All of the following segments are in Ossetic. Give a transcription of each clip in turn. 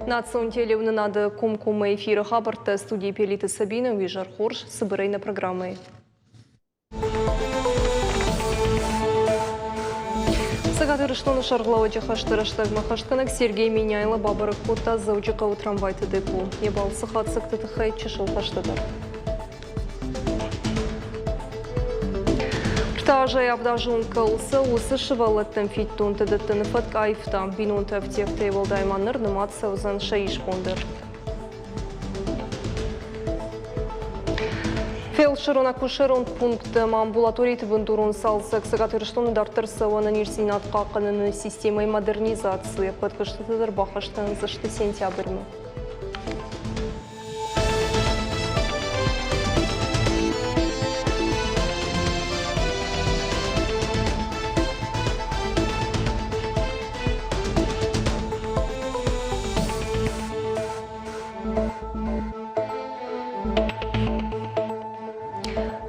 Национ телеуынынады комкоммӕ эфиры хабӕрттӕ студийы Пелиты Сабина уе зӕр хорз цыбырӕй нӕ программӕйы. Цӕгат Ирыстоны сӕргълӕууӕджы хӕсты рӕстӕгмӕ хӕстгӕнӕг Сергей Меняйло бабӕрӕг кодта Дзӕуджыхъӕуы трамвайты депо. Йӕ балцы хатдзӕгты тыххӕй чысыл фӕстӕдӕр. Ртӕазӕй авдазон кӕуыл цӕуы, уыцы сывӕллӕттӕн фиддонтӕ дӕттыны фӕтк аивта. Бинонты ӕфтиӕгтӕй уӕлдай ма ныр нымад цӕудзӕн сӕ исбон дӕр. Фелсырон-акушерон пунктты ӕмӕ амбулаториты бындурон цалцӕг Цӕгат Ирыстоны дарддӕр цӕуы ӕнӕниздзинад хъахъхъӕныны системӕйы модернизаци. Ӕппӕт куыстытӕ дӕр баххӕст кӕндзысты сентябрьмӕ.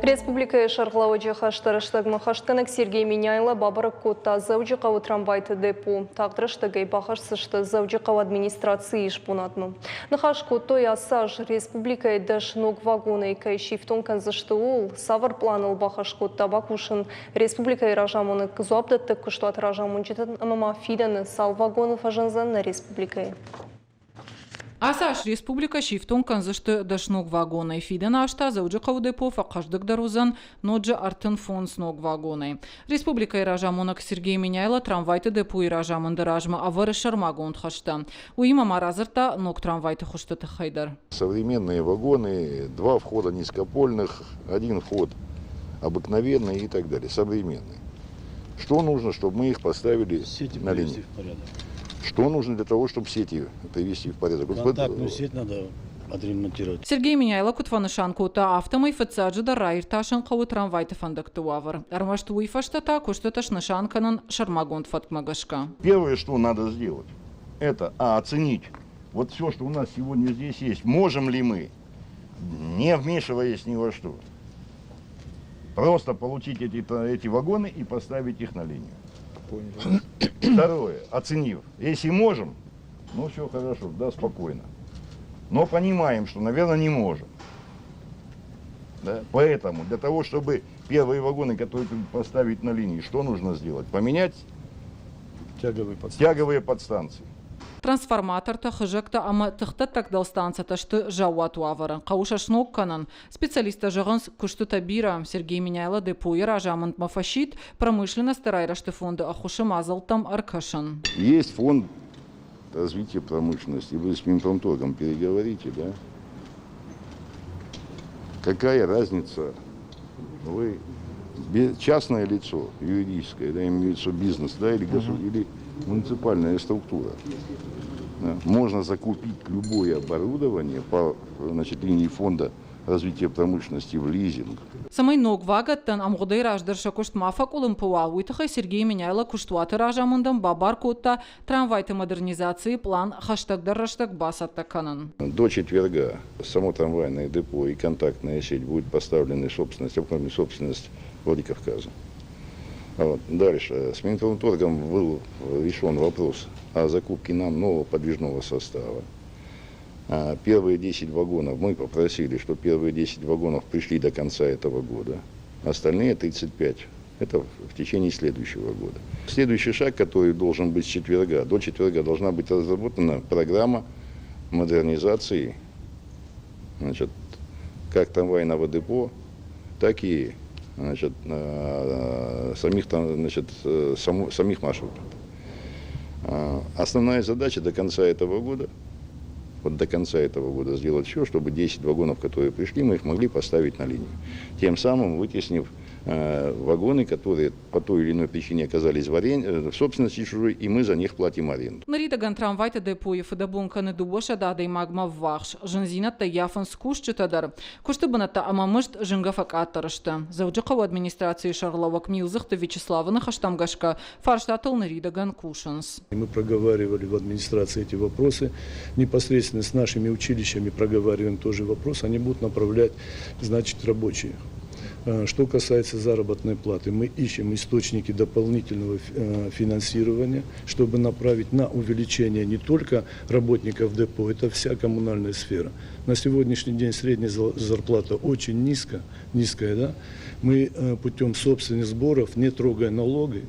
Республикӕйы сӕргълӕууӕджы хӕсты рӕстӕгмӕ хӕстгӕнӕг Сергей Меняйло бабӕрӕг кодта Дзӕуджыхъӕуы трамвайты депо. Тагъд рӕстӕгӕй бахӕсдзысты Дзӕуджыхъӕуы администрацийы исбонадмӕ. Ныхас кодтой ацы аз республикӕйы 10 ног вагонӕй кӕй сифтонг кӕндзысты, ууыл. Цавӕр пъланыл бахӕс кодта бакусын республикӕйы разамонӕг дзуапдӕттӕг куыстуаты разамонджытӕн ӕмӕ ма фидӕны цал вагоны фӕзындзӕн нӕ республикӕйы? Ацы аз республикӕ сифтонг кӕндзысты 10 ног вагонӕй. Фидӕн аз та Дзӕуджыхъӕуы депо фӕхъӕздыгдӕр уыдзӕн ноджы 35 ног вагонӕй. Республикӕйы разамонӕг Сергей Меняйло трамвайты депойы разамынды размӕ ӕвӕры сӕрмагонд хӕстӕ. Уыимӕ ма радзырдта ног трамвайты хуызты тыххӕй дӕр. Современные вагоны, два входа низкопольных, один вход обыкновенный и так далее, современные. Что нужно, чтобы мы их поставили Сети на линию? в порядок. Что нужно для того, чтобы сети привести в порядок? Контактную сеть надо отремонтировать. Сергей Меняйло куыд фӕнысан кодта, афтӕмӕй фыццаджыдӕр раиртасын хъӕуы трамвайты фӕндӕгты уавӕр. Ӕрмӕст уый фӕстӕ та куыстытӕ снысан кӕнын сӕрмагонд фӕткмӕ гӕсгӕ. Первое, что надо сделать, это оценить вот все, что у нас сегодня здесь есть. Можем ли мы, не вмешиваясь ни во что, просто получить эти вагоны и поставить их на линию. Понял. Второе, оценив, если можем, ну все хорошо, да, спокойно. Но понимаем, что, наверное, не можем. Да? Поэтому для того, чтобы первые вагоны, которые поставить на линии, что нужно сделать? Поменять тяговые подстанции. Тяговые подстанции. Трансформатортӕ, хызӕгтӕ ӕмӕ тыхдӕттӕг дӕлстанцӕтӕ сты заууат уавӕры. Хъӕуы сӕ сног кӕнын. Специалисттӕ зӕгъынц, куыстытӕ бирӕ. Сергей Меняйло депойы разамындмӕ фӕсидт промышленносты райрӕзты фонды ӕххуысы мадзӕлттӕм ӕркӕсын. Есть фонд развития промышленности. Вы с Минпромторгом переговорите, да? Какая разница? Вы частное лицо, юридическое, да, имеется бизнес, да, или, государ, или муниципальная структура. Да, можно закупить любое оборудование по, значит, линии фонда развития промышленности в лизинг. Цӕмӕй ног вагӕттӕн ӕмгъуыдӕй раздӕр сӕ куыст ма фӕкъуылымпы уа, уый тыххӕй Сергей Меняйло куыстуаты разамындӕн бабар кодта трамвайты модернизацийы план хӕстӕгдӕр рӕстӕг бацӕттӕ кӕнын. До четверга само трамвайное депо и контактная сеть будет поставлены в собственность, оформлены в собственность Владикавказа. Вот. Дальше. С Минпромторгом был решен вопрос о закупке нам нового подвижного состава. Первые 10 вагонов мы попросили, чтобы первые 10 вагонов пришли до конца этого года. Остальные 35 это в течение следующего года. Следующий шаг, который должен быть с четверга, до четверга должна быть разработана программа модернизации, значит, как трамвайного депо, так и, значит, самих, значит, самих маршрутов. Основная задача до конца этого года, вот до конца этого года сделать все, чтобы 10 вагонов, которые пришли, мы их могли поставить на линию. Тем самым вытеснив вагоны, которые по той или иной причине оказались в собственности чужой, и мы за них платим аренду. Ныридӕгӕн трамвайты депойы фыдӕбон кӕны 200 адӕймагмӕ ввахс. Зындзинӕдтӕ ййафынц кусджытӕ дӕр. Куысты бынӕттӕ ӕмӕ мызд зынгӕ фӕкъаддӕр сты. Дзӕуджыхъӕуы администрацийы сӕргълӕууӕг Милдзыхты Вячеславы ныхӕстӕм гӕсгӕ, фарстатыл ныридӕгӕн кусынц. Мы проговаривали в администрации эти вопросы. Непосредственно с нашими училищами проговариваем тоже вопрос. Они будут направлять, значит, рабочие. Что касается заработной платы, мы ищем источники дополнительного финансирования, чтобы направить на увеличение не только работников депо, это вся коммунальная сфера. На сегодняшний день средняя зарплата очень низкая, да? Мы путем собственных сборов, не трогая налоги,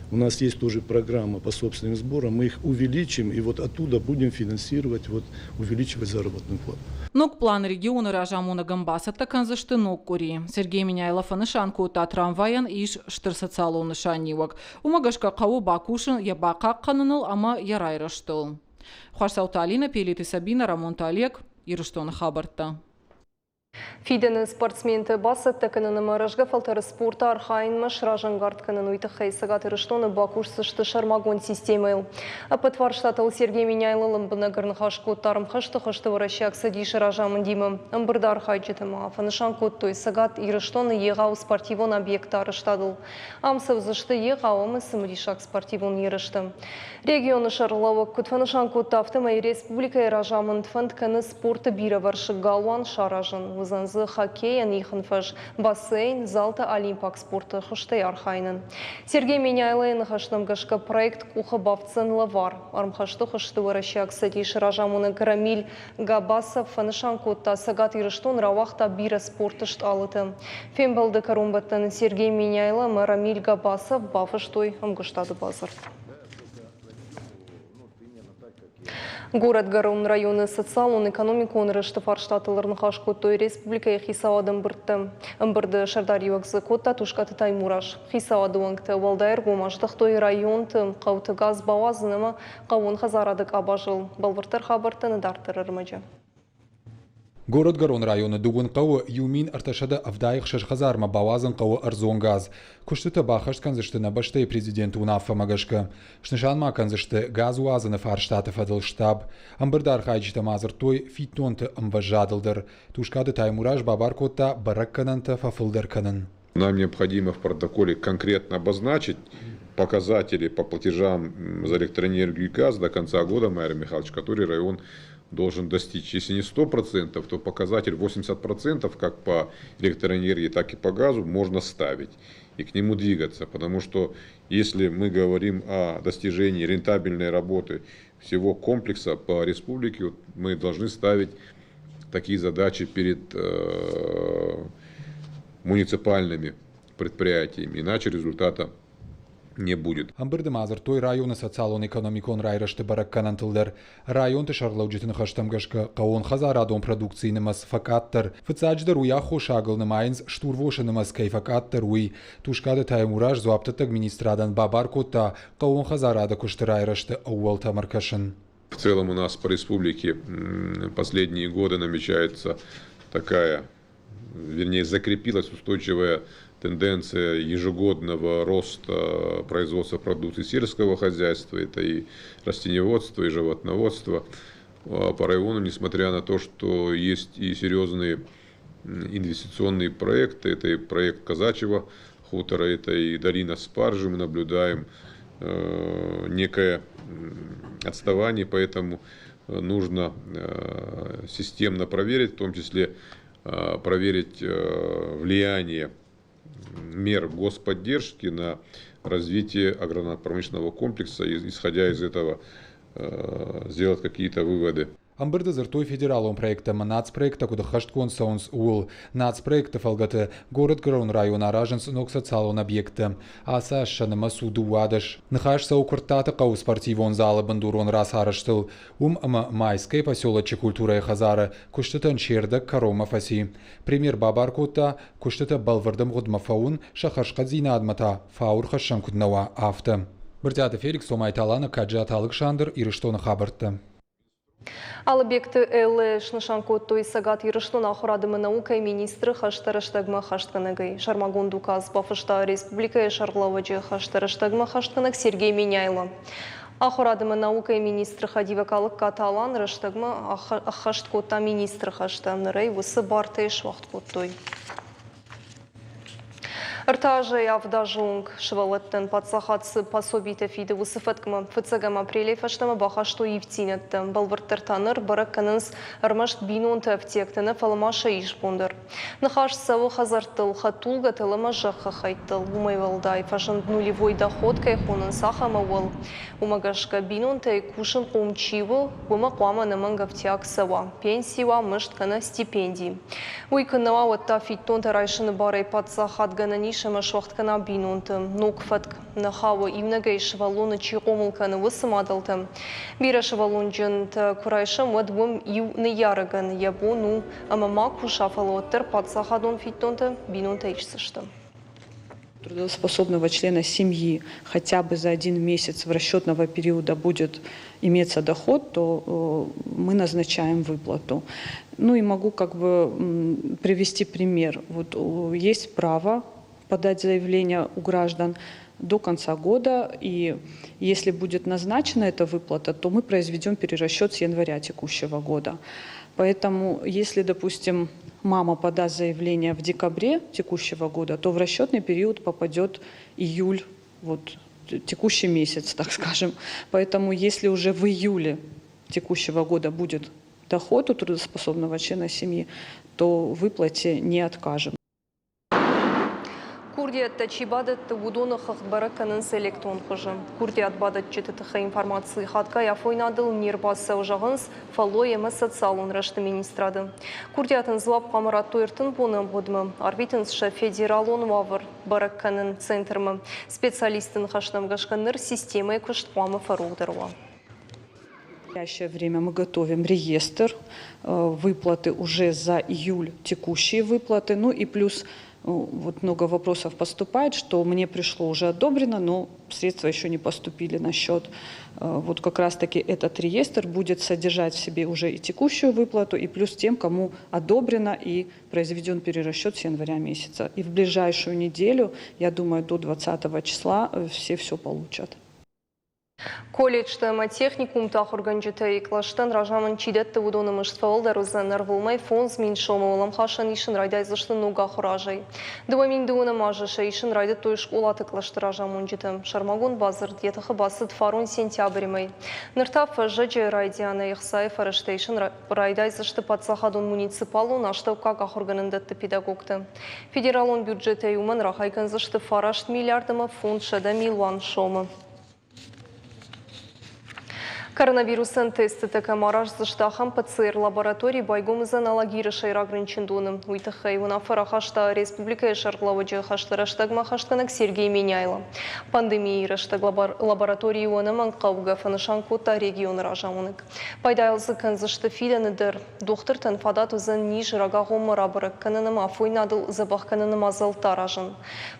у нас есть тоже программа по собственным сборам, мы их увеличим и вот оттуда будем финансировать, вот, увеличивать заработную плату. Ног план регионы разамонӕгӕн бацӕттӕ кӕндзысты ног къуыри. Сергей Меняйло фӕнысан кодта, трамвайӕн ис стыр социалон нысаниуӕг. Уымӕ гӕсгӕ хъӕуы бакусын йӕ бахъахъхъӕныныл ӕмӕ йӕ райрӕзтыл. Хуасауты Алинӕ, Пелиты Сабина, Рамонты Олег, Ирыстоны хабӕрттӕ. Фидӕны спортсменты бацӕттӕ кӕнын ӕмӕ рӕзгӕ фӕлтӕры спорты архайынмӕ сразӕнгард кӕнын, уый тыххӕй Цӕгат Ирыстоны бакусдзысты сӕрмагонд системӕйыл. Ӕппӕт фарстатыл Сергей Меняйло лӕмбынӕг ӕрныхас кодта ӕрмхӕсты хуызты Уӕрӕсейаг Цӕдисы разамындимӕ. Ӕмбырды архайджытӕ ма фӕнысан кодтой Цӕгат Ирыстоны егъау спортивон объекты арӕзтадыл. Ам цӕудзысты егъау ӕмӕ цымыдисаг спортивон ерыстӕ. Регионы сӕргълӕууӕг куыд фӕнысан кодта, афтӕмӕй республикӕйы разамынд фӕнд кӕны спорты бирӕвӕрсыг галуан саразын. Уыдзӕн дзы хоккейӕн ихын фӕз, бассейн, залтӕ олимпаг спорты хуызтӕй архайынӕн. Сергей Меняйлойы ныхӕстӕм гӕсгӕ проект къухы бафтдзӕн лӕвар. Ӕрмхӕсты хуызты Уӕрӕсейаг Цӕдисы разамонӕг Рамиль Габасов фӕнысан кодта, Цӕгат Ирыстон рауагъта бирӕ спорты стъалытӕ. Фембӕлды кӕронбӕттӕны Сергей Меняйло ӕмӕ Рамиль Габасов бафыстой ӕмгуыстады бадзырд. Горӕтгӕрон районы социалон-экономикон рӕзты фарстатыл ӕрныхас кодтой республикӕйы хицауады ӕмбырдты. Ӕмбырды сӕрдариуӕг дзы кодта Тускъаты Таймураз. Хицауады уӕнгтӕ уӕлдай ӕргом аздӕхтой районты, хъӕуты газ бауадзын ӕмӕ хъӕууон хӕдзарады къабазыл. Бӕлвырддӕр хабӕрттӕ нӕ дарддӕр ӕрмӕджы. Горӕтгӕрон районы дыууын хъӕуы 1376 хӕдзармӕ бауадзын хъӕуы ӕрдзон газ. Куыстытӕ баххӕст кӕндзысты нӕ бӕстӕйы президенты уынаффӕмӕ гӕсгӕ. Снысан ма кӕндзысты газ уадзыны фарстаты фӕдыл штаб. Ӕмбырды архайджытӕ ма дзырдтой фиддонты ӕмвӕзадыл дӕр. Тускъаты Таймураз бабар кодта бӕрӕггӕнӕнтӕ фӕфылдӕр кӕнын. Нам необходимо в протоколе конкретно обозначить показатели по платежам за электроэнергию и газ до конца года, Майор Михайлович, который район должен достичь. Если не 100%, то показатель 80% как по электроэнергии, так и по газу можно ставить и к нему двигаться. Потому что если мы говорим о достижении рентабельной работы всего комплекса по республике, вот мы должны ставить такие задачи перед муниципальными предприятиями, иначе результата не будет. Ӕмбырды ма дзырдтой районы социалон-экономикон райрӕзты бӕрӕггӕнӕнтыл дӕр. Районты сӕргълӕуджыты ныхӕстӕм гӕсгӕ хъӕууонхӕдзарадон продукцийы нымӕц фӕкъаддӕр. Фыццаджыдӕр уый аххосагыл нымайынц, стурвосы нымӕц кӕй фӕкъаддӕр, уый. Тускъаты Таймураз дзуапдӕттӕг министрадӕн бабар кодта хъӕууон хӕдзарады куысты райрӕзты ӕууӕлтӕм ӕркӕсын. В целом у нас по республике последние годы намечается такая, вернее, закрепилась устойчивая тенденция ежегодного роста производства продукции сельского хозяйства, это и растениеводство, и животноводство. По району, несмотря на то, что есть и серьезные инвестиционные проекты, это и проект Казачьего хутора, это и долина Спаржи, мы наблюдаем некое отставание, поэтому нужно системно проверить, в том числе проверить влияние мер господдержки на развитие аграрно-промышленного комплекса и, исходя из этого, сделать какие-то выводы. Ӕмбырды дзырдтой федералон проекттӕ ӕмӕ нацпроекттӕ куыд ӕххӕстгонд цӕуынц, ууыл. Нацпроекты фӕлгӕты Горӕтгӕрон районы аразынц ног социалон объекттӕ. Ацы аз сӕ нымӕц у 12. Ныхас цӕуы Куырттаты хъӕуы спортивон залы бындурон рацарӕзтыл. Уым ӕмӕ Майскӕйы поселочы культурӕйы хӕдзары куыстытӕн се рдӕг кӕронмӕ фӕци. Премьер бабар кодта, куыстытӕ бӕлвырд ӕмгъуыдмӕ фӕуын, сӕ хӕрзхъӕддзинадмӕ та фау ӕрхӕссӕн куыд нӕ уа, афтӕ. Брытъиаты Феликс, Томайты Алана, Каджиаты Алыксандр, Ирыстоны хабӕрттӕ. Алыбегты Эллӕ снысан кодтой Цӕгат Ирыстоны ахуырад ӕмӕ наукӕйы министры хӕстӕ рӕстӕгмӕ хӕстгӕнӕгӕй. Сӕрмагонд указ бафыста республикӕйы сӕргълӕууӕджы хӕстӕ рӕстӕгмӕ хӕстгӕнӕг Сергей Меняйло. Ахуырад ӕмӕ наукӕйы министры хӕдивӕг Алыккаты Алан рӕстӕгмӕ ӕххӕст кодта министры хӕстӕ. Ныр ӕй уыцы бартӕй суӕгъд кодтой. Ӕртӕ азӕй авд азы онг сывӕллӕттӕн паддзахад цы пособитӕ фиды, уыцы фӕткмӕ фыццӕгӕм апрелӕй фӕстӕмӕ бахастой ивддзинӕдтӕ. Бӕлвырддӕр та ныр бӕрӕг кӕнынц ӕрмӕст бинонты ӕфтиӕгтӕ нӕ, фӕлӕ ма сӕ исбон дӕр. Ныхас цӕуы хӕдзӕрттыл, хӕдтулгӕтыл ӕмӕ зӕххы хӕйттыл. Уымӕй уӕлдай фӕзынд нулевой доход кӕй хонынц, ахӕм ӕууӕл. Уымӕ гӕсгӕ бинонтӕй кусынхъом чи у, уымӕ хъуамӕ ӕнӕмӕнг ӕфтиаг цӕуа, пенси уа, мызд кӕнӕ стипенди. Уый куы нӕ уа, уӕд та фиддонтӕ райсыны барӕй паддзахад гӕнӕн ис ӕмӕ суӕгъд кӕна бинонты. Ног фӕтк нӕ хауы, иунӕгӕй сывӕллоны чи хъомыл кӕны, уыцы мадӕлтӕм. Бирӕ сывӕллонджынтӕ куы райсӕм, уӕд уым иу ныййарӕгӕн йӕ бон у ӕмӕ ма куса, фӕлӕ уӕддӕр паддзахадон фиддонтӕ бинонтӕ исдзысты. Трудоспособного члена семьи хотя бы за один месяц в расчетного периода будет иметься доход, то мы назначаем выплату. Ну и могу как бы привести пример. Вот есть право подать заявление у граждан до конца года, и если будет назначена эта выплата, то мы произведем перерасчет с января текущего года. Поэтому, если, допустим, мама подаст заявление в декабре текущего года, то в расчетный период попадет июль, вот текущий месяц, так скажем. Поэтому, если уже в июле текущего года будет доход у трудоспособного члена семьи, то в выплате не откажем. Курдиӕттӕ чи бадӕтты, уыдоны хыгъд бӕрӕг кӕнынц электрон хуызы. Курдиат бадӕтджыты тыххӕй информаци хатгай афойнадыл не рбацӕуы, зӕгъынц фӕллой ӕмӕ социалон рӕзты министрады. Курдиатӕн дзуапп хъуамӕ радтой 30 боны ӕмгъуыдмӕ, арвитынц сӕ федералон уавӕр бӕрӕг кӕнын центрмӕ. Специалистты ныхӕстӕм гӕсгӕ ныр системӕйы куыст хъуамӕ фӕрогдӕр уа. В настоящее время мы готовим реестр выплаты уже за июль, текущие выплаты. Ну и плюс вот много вопросов поступает, что мне пришло уже одобрено, но средства еще не поступили на счет. Вот как раз-таки этот реестр будет содержать в себе уже и текущую выплату, и плюс тем, кому одобрено и произведен перерасчет с января месяца. И в ближайшую неделю, я думаю, до 20 числа все все получат. Колледжты ӕмӕ техникумты ахуыргӕнджытӕй кълӕстӕн разамынд чи дӕтты, уыдоны мызд фӕуӕлдӕр уыдзӕн ӕрвылмӕй 5000 сомы уӕлӕмхасӕн исын райдайдзысты ног ахуыры азӕй. 2002 азы сӕ исын райдыдтой скъолаты кълӕсты разамонджытӕ. Сӕрмагонд бадзырд йӕ тыхы бацыд фарон сентябры мӕй. Ныр та фӕззӕджы райдианӕй ӕхцайы фӕрӕзтӕ исын райдайдзысты паддзахадон муниципалон астӕуккаг ахуыргӕнӕндӕтты педагогтӕ. Федералон бюджетӕй уымӕн рахай кӕндзысты 9 миллиард ӕмӕ 500 милуан сомы. Коронавирусӕн тестытӕ кӕм араздзысты, ахӕм ПЦР-лаборатори байгом уыдзӕн Алагиры сӕйраг рынчындоны. Уый тыххӕй уынаффӕ рахаста республикӕйы сӕргълӕууӕджы хӕсты рӕстӕгмӕ хӕстгӕнӕг Сергей Меняйло. Пандемийы рӕстӕг лабораторийы ӕнӕмӕнгхъӕугӕ фӕнысан кодта регионы разамонӕг. Пайдайыл дзы кӕндзысты фидӕны дӕр. Дохтыртӕн фадат уыдзӕн низ рагагъоммӕ рабӕрӕг кӕнын ӕмӕ афойнадыл дзӕбӕх кӕныны мадзӕлттӕ аразын.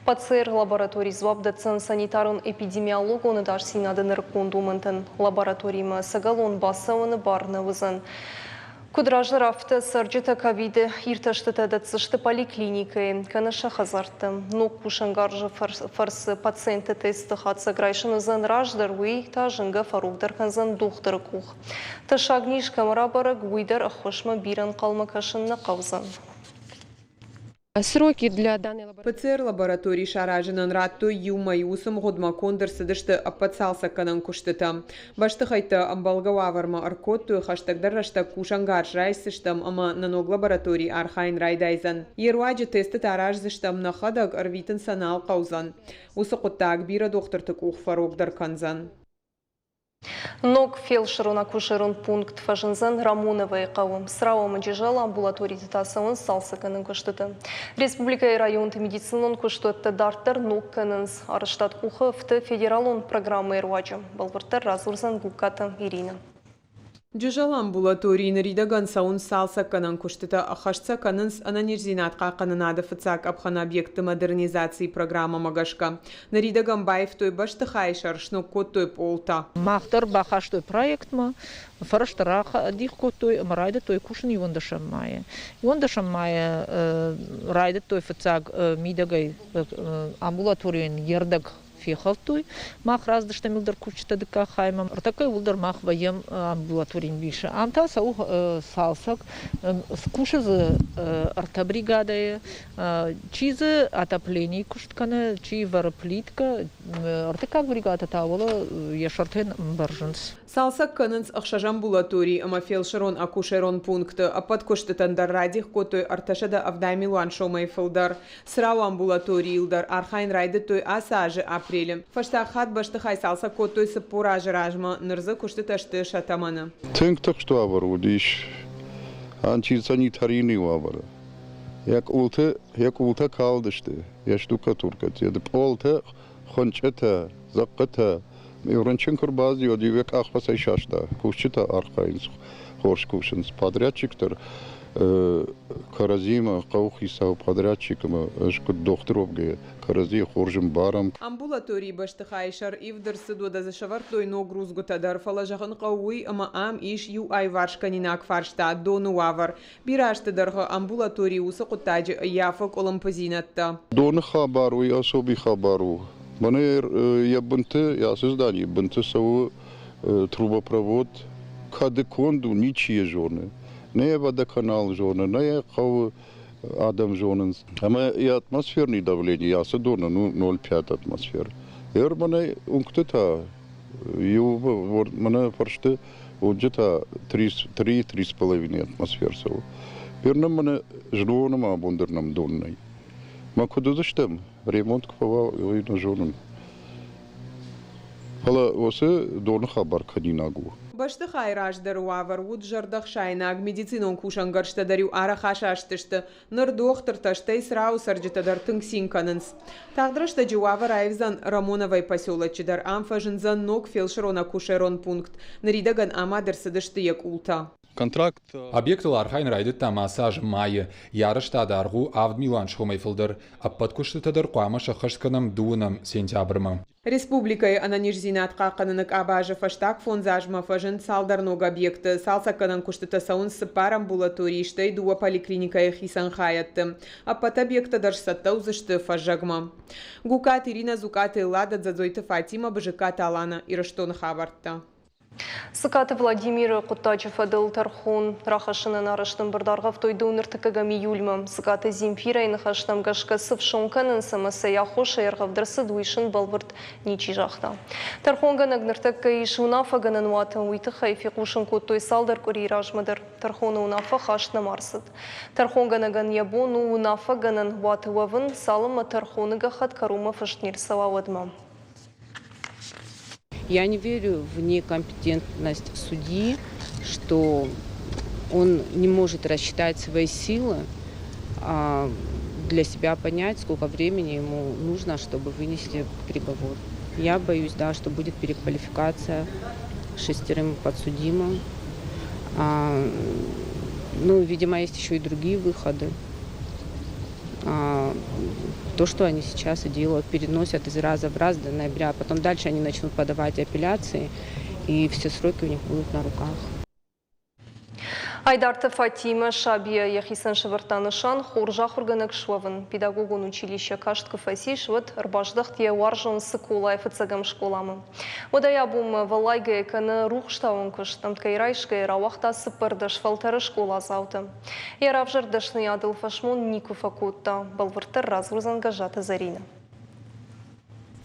ПЦР-лаборатори дзуапп дӕтдзӕн санитарон-эпидемиологон ӕдасдзинады нырыккон домӕнтӕн. Лабораторимӕ ӕцӕгӕлон бацӕуыны бар нӕ уыдзӕн. Куыд раздӕр, афтӕ цӕрджытӕ ковиды иртӕстытӕ дӕтдзысты поликлиникӕйы кӕнӕ сӕ хӕдзӕртты. Ног кусӕнгарзы фӕрцы пациентты тестты хатдзӕг райсын уыдзӕн раздӕр, уый та зынгӕ фӕрогдӕр кӕндзӕн дохтыры къух. Тӕссаг низ кӕм рабӕрӕг, уый дӕр ӕххуысмӕ бирӕ ӕнхъӕлмӕ кӕсын нӕ хъӕудзӕн. Сроки для данной ПЦР-лаборатори саразынӕн радтой иу мӕй. Уыцы мгъуыдмӕ конд ӕрцыдысты ӕппӕт цалцӕггӕнӕн куыстытӕ. Бӕстыхӕйттӕ ӕмбӕлгӕ уавӕрмӕ ӕркодтой, хӕстӕгдӕр рӕстӕг кусӕнгарз райсдзыстӕм ӕмӕ нӕ ног лаборатори архайын райдайдзӕн. Йе руаджы тестытӕ араздзыстӕм нӕхӕдӕг, ӕрвитын сӕ нал хъӕудзӕн. Уыцы хъуыддаг бирӕ дохтырты къух фӕрогдӕр кӕндзӕн. Ног фелсырон-акушерон пункт фӕзындзӕн Рамоновойы хъӕуы. Црау ӕмӕ Джызӕлы амбулаториты та цӕуынц цалцӕггӕнӕн куыстытӕ. Республикӕйы районты медицинон куыстуӕттӕ дарддӕр ног кӕнынц. Арӕзтад къухы ӕфты федералон программӕйы руаджы. Бӕлвырддӕр радзурдзӕн Гугкаты Иринӕ. Джызӕлы амбулаторийы ныридӕгӕн цӕуынц цалцӕггӕнӕн куыстытӕ, ӕххӕст сӕ кӕнынц ӕнӕниздзинад хъахъхъӕнынады фыццаг къӕпхӕны объектты модернизацийы программӕмӕ гӕсгӕ. Ныридӕгӕн баивтой бӕстыхайы сӕр, сног кодтой пъолтӕ. Мах дӕр бахастой проектмӕ, фӕрӕзтӕ радих кодтой ӕмӕ райдыдтой кусын иуӕндӕсӕм майы. Иуӕндӕсӕм майы райдыдтой фыццаг мидӕгӕй амбулаторийӕн йе рдӕг. фехӕлдтой. Мах рацыдыстӕм иуылдӕр кусджытӕ дыккаг хаймӕ. Ӕртӕккӕ иуылдӕр мах вӕййӕм амбулаторийы мбисы. Ам та цӕуы цалцӕг. Кусы дзы ӕртӕ бригадӕйы. Чи дзы отопленийы куыст кӕны, чи вӕры плиткӕ. Ӕртыккаг бригадӕ та уӕлӕ йӕ сӕртӕ ӕмбӕрзынц. Цалцӕг кӕнынц ӕхсӕз амбулатори ӕмӕ фелсырон-акушерон пункты. Ӕппӕт куыстытӕн дӕр радих кодтой 370 милуан сомӕй фылдӕр. Црауы амбулаторийыл дӕр архайын райдыдтой ацы азы апрелы. Фӕстаг хатт бӕстыхай цалцӕг кодтой 40 азы размӕ, ныр дзы куыстытӕ сты сӕ тӕмӕны. Тынг тыхст уавӕр уыдис антисанитарийы уавӕры. Йӕ къулты, йӕ къултӕ калдысты, йӕ штукатуркӕтӕ, йӕ пъолтӕ хуынчъытӕ, дзыхъхъытӕ. Рынчын куы рбацыди, уӕд-иу йӕ къах фӕцӕйсаста. Кусджытӕ архайынц, хорз кусынц. Подрядчик дӕр кӕрӕдзимӕ, хъӕуыхицау подрядчик ӕмӕ ӕз куыд дохтыр уӕвгӕйӕ, кӕрӕдзийы хорз ӕмбарӕм. Амбулаторийы бӕстыхайы сӕр ивд ӕрцыд, уӕдӕ дзы сӕвӕрдтой ног рудзгуытӕ дӕр, фӕлӕ зӕгъын хъӕуы уый, ӕмӕ ам ис иу аиварсгӕнинаг фарста – доны уавӕр. Бирӕ азты дӕргъы амбулаторийы уыцы хъуыддаджы ӕййафы къуылымпыдзинӕдтӕ. Доны хабар уый особый хабар у. Мӕнӕ йӕ бынты, ацы зданийы бынты цӕуы трубопровод. Кӕды конд у, ничи йӕ зоны. Нӕ йӕ водоканал зоны, нӕ йӕ хъӕуы адӕм зонынц. Ӕмӕ йӕ атмосферный давление ацы донӕн у 0,5 атмосфер. Ӕр мӕнӕ уынгты та иу мӕнӕ фӕрсты уынджы та 3-3,5 атмосфер цӕуы. Ныр мӕнӕ знон ӕмӕ абон дӕр нӕм дон нӕй. Мӕ куыд уыдзыстӕм, ремонт куы фӕуа, уый нӕ зонын. Фӕлӕ уыцы доны хабар кӕнинаг у. Бӕстыхайы раздӕры уавӕр уыд зӕрдӕхсаинаг, медицинон кусӕнгӕрзтӕ дӕр-иу арӕх асастысты. Ныр дохтыртӕ, стӕй Црауы цӕрджытӕ дӕр тынг цин кӕнынц. Тагъд рӕстӕджы уавӕр аивдзӕн Рамоновайы поселочы дӕр. Ам фӕзындзӕн ног фелсырон-акушерон пункт. Ныридӕгӕн амад ӕрцыдысты йӕ къултӕ. Контракт Объектыл архайын райдыдтам ацы аз майы. Йӕ арӕзтады аргъ у 7 милуан сомӕй фылдӕр. Ӕппӕт куыстытӕ дӕр хъуамӕ сӕххӕст кӕнӕм дыууынӕм сентябрмӕ. Республикӕйы ӕнӕниздзинад хъахъхъӕныны къабазы фӕстаг фондз азмӕ фӕзынд цалдӕр ног объекты. Цалцӕггӕнӕн куыстытӕ цӕуынц цыппар амбулаторийы, стӕй дыууӕ поликлиникӕйы хицӕн хайӕдты. Ӕппӕт объекттӕ дӕр сцӕттӕ уыдзысты фӕззӕгмӕ. Гукаты Иринӕ, Дзукъаты Эллада, Дзӕдзойты Фатимӕ, Бызыккаты Алана, Ирыстоны хабӕрттӕ. Цыкаты Владимиры хъуыддаджы фӕдыл тӕрхон рахӕссынӕн арӕзт ӕмбырд аргъӕвтой дыууынӕртыккӕгӕм июльмӕ. Цыкаты Земфирӕйы ныхӕстӕм гӕсгӕ цы фсон кӕнынц ӕмӕ цӕй аххосӕй ӕргъӕвд ӕрцыд, уый сын бӕлвырд ничи загъта. Тӕрхонгӕнӕг ныртӕккӕ ис уынаффӕгӕнӕн уаты, уый тыххӕй фехъусын кодтой цалдӕр къуырийы размӕ дӕр. Тӕрхоны уынаффӕ хаст нӕма рцыд. Тӕрхонгӕнӕгӕн йӕ бон у уынаффӕгӕнӕн уаты уӕвын, цалынмӕ тӕрхоны гӕххӕтт кӕронмӕ фыст не рцӕуа, уӕдмӕ. Я не верю в некомпетентность судьи, что он не может рассчитать свои силы, для себя понять, сколько времени ему нужно, чтобы вынести приговор. Я боюсь, да, что будет переквалификация шестерым подсудимым. Ну, видимо, есть еще и другие выходы. То, что они сейчас и делают, переносят из раза в раз до ноября. Потом дальше они начнут подавать апелляции, и все сроки у них будут на руках. Айдарты Фатимӕ сабийӕ йӕхицӕн сӕвӕрдта нысан хорз ахуыргӕнӕг суӕвын. Педагогон училище каст куы фӕцис, уӕд ӕрбаздӕхт йӕ уарзон Цыколайы фыццӕгӕм скъоламӕ. Уӕдӕй абонмӕ вӕллайгӕ кӕны рухстауӕн куыст, ӕмткӕй райсгӕйӕ рауагъта 14 фӕлтӕры скъоладзаутӕ. Йӕ равзӕрд дӕсныйадыл фӕсмон никуы фӕкодта, бӕлвырддӕр радзурдзӕн Гӕззаты Зӕринӕ.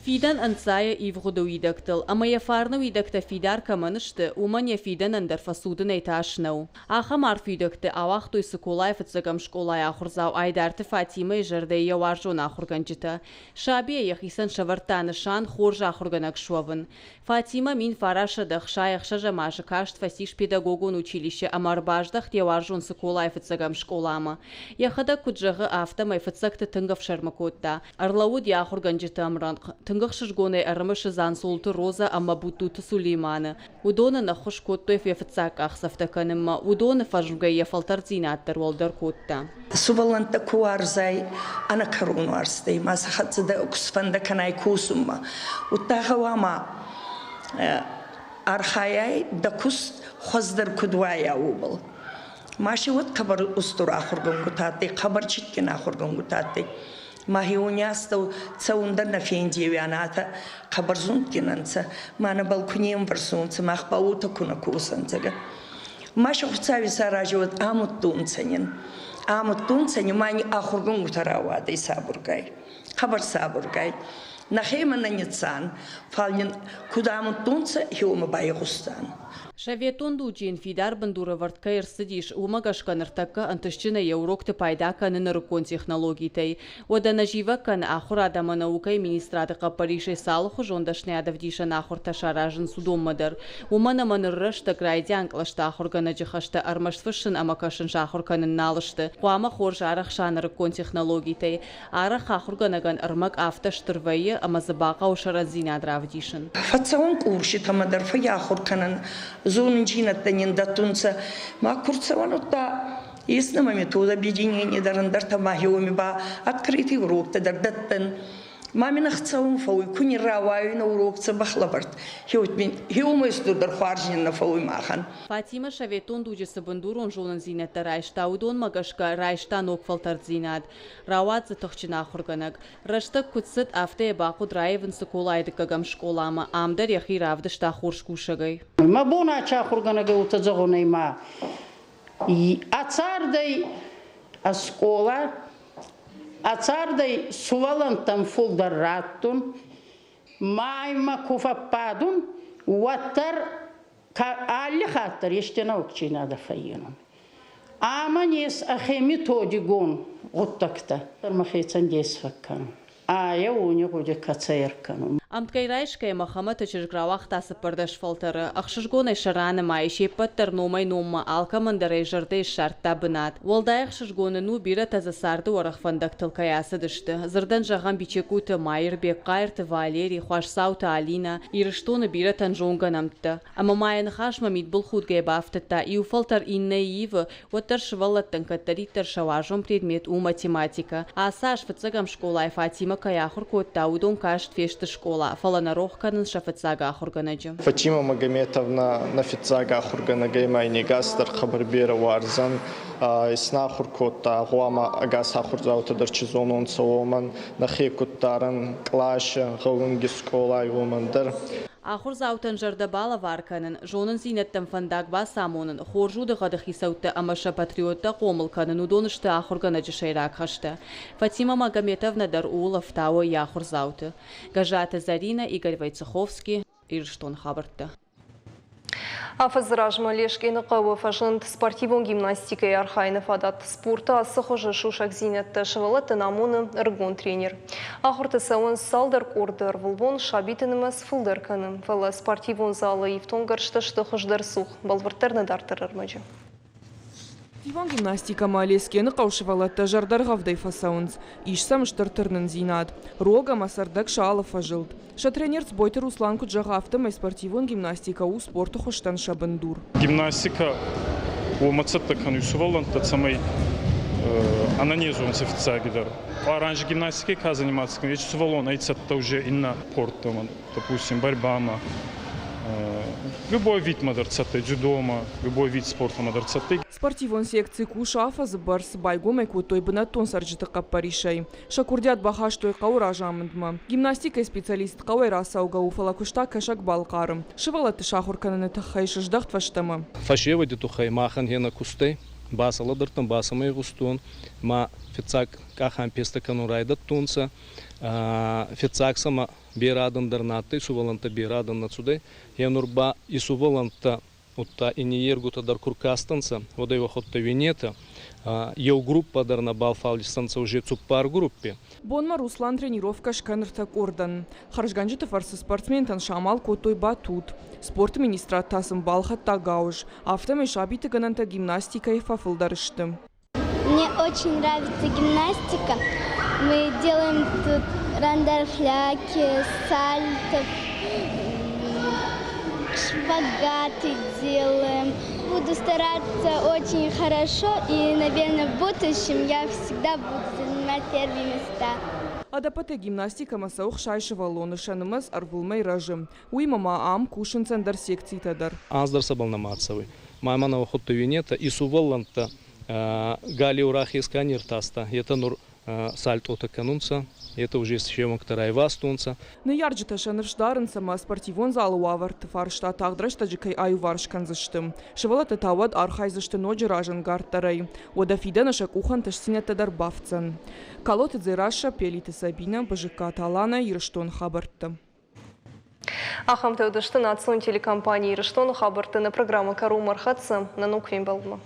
Фидӕн ӕнцайы ивгъуыды уидӕгтыл, ӕмӕ йӕ фарны уидӕгтӕ фидар кӕмӕн сты, уымӕн йӕ фидӕнӕн дӕр фӕцудынӕй тас нӕу. Ахӕм арф уидӕгты ауагътой Цыколайы фыццӕгӕм скъолайы ахуырдзау Айдарты Фатимӕйы зӕрдӕйы йӕ уарзон ахуыргӕнджытӕ. Сабийӕ йӕхицӕн сӕвӕрдта нысан хорз ахуыргӕнӕг суӕвын. Фатимӕ 1966 азы каст фӕцис педагогон училище ӕмӕ ӕрбаздӕхт йӕ уарзон Цыколайы фыццӕгӕм скъоламӕ. Йӕхӕдӕг куыд зӕгъы, афтӕмӕй фыццӕгты тынг ӕфсӕрмы кодта. Ӕрлӕууыд йӕ ахуыргӕнджыты ӕмрӕнхъ. Тынг ӕхсызгонӕй ӕрымысы Дзансолты Розӕ ӕмӕ Будтуты Сулейманы. Уыдон ын ӕххуыс кодтой йӕ фыццаг къахдзӕфтӕ кӕнынмӕ. Уыдоны фӕзмгӕ йӕ фӕлтӕрддзинад дӕр уӕлдӕр кодта. Сувӕллӕнттӕ ку уарзай, ӕнӕкӕрон уарзтӕй ма сӕ хӕццӕ дӕ кусфӕндӕ кӕнай косунмӕ. Удта гъӕуама архайай дӕ куст хуӕздӕр куд уайа, уобӕл. Ма си уӕд хъӕбӕр устур ахургӕнгутӕ адтӕй, хъӕбӕр цитгин ахургӕнгутӕ адтӕй. Мӕхеуони астӕу цӕун дӕр нӕ фендеуиан, атӕ хъӕбӕр зундгин ӕнцӕ, ма нӕбӕл ку не мвӕрсонцӕ, мах ба уотӕ ку нӕ косӕнцӕ. Ма сӕ Хуцауи сарази уӕд амудтонцӕ нин. Амудтонцӕ нин, ма ни ахургӕнгутӕ рауадӕй сабургай, хъӕбӕр сабургай. Нӕхемӕ нӕ ниццан, фал нин куд амудтонцӕ, хеуомӕ байгъустан. Советон дуджы йын фидар бындур ӕвӕрд кӕй ӕрцыдис, уымӕ гӕсгӕ ныртӕккӕ ӕнтыстджынӕй йӕ урокты пайда кӕны нырыккон технологитӕй. Уӕдӕ нӕ зивӕг кӕны ахуырад ӕмӕ наукӕйы министрады хъӕппӕрисӕй цы алыхуызон дӕсныйадӕвдисӕн ахуыртӕ саразынц, уыдонмӕ дӕр. Уымӕн ӕмӕ ныр рӕстӕг райдиан кълӕсты ахуыргӕнӕджы хӕстӕ ӕрмӕст фыссын ӕмӕ кӕсын сахуыр кӕнын нал сты. Хъуамӕ хорз арӕхса нырыккон технологитӕй. Арӕх ахуыргӕнӕгӕн ӕрмӕг афтӕ стыр вӕййы, ӕмӕ дзы бахъӕуы сӕрӕндзинад равдисын. Фӕццӕуӕн къурситӕмӕ дӕр фӕййахур кӕнӕн, зонундзийнӕдтӕ нин дӕттунцӕ. Ма ку рцӕуӕн, удта ес нӕмӕ метод объединения дӕр, ӕндӕртӕ ма уоми ба открытый уроктӕ дӕр дӕттӕн. Ма мин ӕхцӕуӕн фӕууй, ку ни рауайуй нӕ урок дзӕбӕх лӕвӕрд. Хеуомӕ устурдӕр хуарз нин нӕ фӕууй махӕн. Фатимӕ советон дуджы цы бындурон зонындзинӕдтӕ райста, уыдонмӕ гӕсгӕ райста ног фӕлтӕрддзинад. Рауад дзы тыхджын ахуыргӕнӕг. Рӕстӕг куыд цыд, афтӕ йӕ бахъуыд раивын Цыколайы дыккӕгӕм скъоламӕ. Ам дӕр йӕхи равдыста хорз кусӕгӕй. Мӕ бон ачи ахуыргӕнӕгӕй уотӕ зӕгъун ма ӕ цардӕй ӕ скъола, ӕ цардӕй сувӕллӕнттӕн фулдӕр раттун, ма имӕ ку фӕббадун, уӕддӕр алли хатт дӕр ести наукчийнадӕ фӕййинун. Ӕма ес ӕхе методикон гъуддӕгтӕ. Мӕхецӕн дес фӕккӕнун. Айӕ уони гъуди кӕцӕй ӕркӕнун. Ӕмткӕй райсгӕйӕ Мӕхӕмӕты чызг рауагъта 14 фӕлтӕры. Ӕхсызгонӕй сӕ ранымайы, се ппӕт дӕр номӕй-номмӕ алкӕмӕн дӕр ӕй зӕрдӕйы ссардта бынат. Уӕлдай ӕхсызгон ын у, бирӕтӕ дзы царды уӕрӕх фӕндӕгтыл кӕй ацыдысты. Дзырдӕн зӕгъӕм, Бичегкуты Маирбег, Хъайырты Валери, Хуасдзауты Алинӕ, Ирыстоны бирӕтӕн зонгӕ нӕмттӕ. Ӕмӕ ма йӕ ныхасмӕ мидбылхудгӕ бафтыдта, иу фӕлтӕр иннӕйы ивы, уӕддӕр сывӕллӕттӕн кӕддӕриддӕр сӕ уарзон предмет у математикӕ. Ацы аз фыццӕгӕм скъолайы Фатимӕ кӕй ахуыр кодта, уыдон каст фесты скъола, фӕлӕ нӕ рох кӕнынц сӕ фыццаг ахуыргӕнӕджы. Фатима Магометовна нӕ фиццаг ахургӕнӕгӕй ма не гас дӕр хъӕбӕр берӕ уарзӕн. Иснахур кодта, гъуама ӕгас ахурдзаутӕ дӕр чи зононцӕ, уомӕн нӕхе куд дарӕн къласи, гъӕунги скъолай, уомӕн дӕр. Ахуырдзаутӕн зӕрдӕ балӕвар кӕнын, зонындзинӕдтӕм фӕндаг бацамонын, хорз удыгъӕды хицӕуттӕ ӕмӕ сӕ патриоттӕ хъомыл кӕнын уыдон сты ахуыргӕнӕджы сӕйраг хӕстӕ. Фатимӕ Магометовнӕ дӕр ууыл ӕфтауы йӕ ахуырдзауты. Гӕззаты Зӕринӕ, Игорь Войцеховский, Ирыстоны хабӕрттӕ. Афӕдзы размӕ Лескъены хъӕуы фӕзынд спортивон гимнастикӕйы архайыны фадат. Спорты ацы хуызы сусӕгдзинӕдтӕ сывӕллӕттӕн амоны ӕрыгон тренер. Ахуырты цӕуынц цалдӕр къорды, ӕрвылбон сабиты нымӕц фылдӕр кӕны. Фӕлӕ спортивон залы ифтонггӕрзтӕ сты хуыздӕр цух. Бӕлвырддӕр нӕ дарддӕр ӕрмӕджы. Спортивон гимнастикӕмӕ Лескены хъӕуы сывӕллӕттӕ зӕрдӕргъӕвдӕй фӕцӕуынц. Ис сӕм стыр тырнындзинад. Рог ӕмӕ цӕрдӕг сӕ алы фӕзылд. Сӕ тренер Цбойты Руслан куыд зӕгъы, афтӕмӕй спортивон гимнастикӕ у спорты хуызтӕн сӕ бындур. Гимнастикӕ уомӕ цӕттӕ кӕнуй сувӕллӕнттӕ, цӕмӕй ӕнӕнез уонцӕ фиццагидӕр. Раньше гимнастикӕй ка заниматься кӕнуй, еци сувӕллон ӕй цӕттӕ уже иннӕ спорттӕмӕ, допустим, борьбамӕ, любой видмӕ дӕр цӕттӕ, дзюдомӕ, любой вид спортмӕ дӕр цӕттӕ. Спортивон секци кусы афӕдзы бӕрц, байгом ӕй кодтой бынӕттон цӕрджыты хъӕппӕрисӕй. Сӕ курдиат бахастой хъӕуы разамындмӕ. Гимнастикӕйы специалист хъӕуӕй рацӕугӕ у, фӕлӕ куыста Кӕсӕг-Балхъары. Сывӕллӕтты сахуыр кӕныны тыххӕй сыздӕхт фӕстӕмӕ. Фӕсевӕди туххӕй махӕн хе нӕ кустӕй бацӕлӕдӕрдтон, бацӕмӕ игъустон, ма фиццаг къахӕнпестӕ кӕнун райдӕдтонцӕ. Фиццаг сӕмӕ берӕ адӕм дӕр нӕ адтӕй, сувӕллӕнттӕ берӕ адӕм нӕ цудӕй. Е нур ба и сувӕллӕнттӕ удта и ниййергутӕ дӕр ку ркастӕнцӕ, уӕд ӕй уӕхуӕдтӕ уинетӕ. Еу группӕ дӕр нӕбал фӕлдистӕнцӕ уже цуппар группи. Бонмӕ Руслан тренировкӕ скӕны ӕртӕ къордӕн. Хӕрзгӕнджыты фӕрцы спортсментӕн самал кодтой батут. Спорты министрад та сын балхӕдта гауыз. Афтӕмӕй сабиты гӕнӕнтӕ гимнастикӕйы фӕфылдӕр сты. Мне очень нравится гимнастика. Мы делаем тут рандерфляки, сальто, шпагаты делаем. Буду стараться очень хорошо и, наверное, в будущем я всегда буду занимать первые места. Ӕдӕппӕтӕй гимнастикӕмӕ цӕуы 60 сывӕллоны, сӕ нымӕц ӕрвылмӕй рӕзы. Уыимӕ ма ам кусынц ӕндӕр секцитӕ дӕр. Анз дӕр сӕбӕл нӕма цӕуй. Ма мӕнӕ худ винета и сувӕллӕнттӕ галеу рахес ка не ртаста, етӕ нур сальтъотӕ кӕнунцӕ, етӕ уже се уӕнгтӕ райвазтонцӕ. Ныййарджытӕ сӕ ныфс дарынц ӕмӕ спортивон залы уавӕрты фарста тагъд рӕстӕджы кӕй аиуварс кӕндзысты. Сывӕллӕттӕ та уӕд архайдзысты ноджы разӕнгарддӕрӕй. Уӕдӕ фидӕны сӕ къухы ӕнтыстдзинӕдтӕ дӕр бафтдзӕн. Калоты Дзерассӕ, Пелиты Сабинӕ, Бызыккаты Аланӕ, Ирыстоны хабӕрттӕ. Ахӕмтӕ уыдысты национ телекомпани Ирыстоны хабӕртты нӕ программӕ кӕронмӕ ӕрхӕццӕ. Нӕ ног фембӕлдмӕ.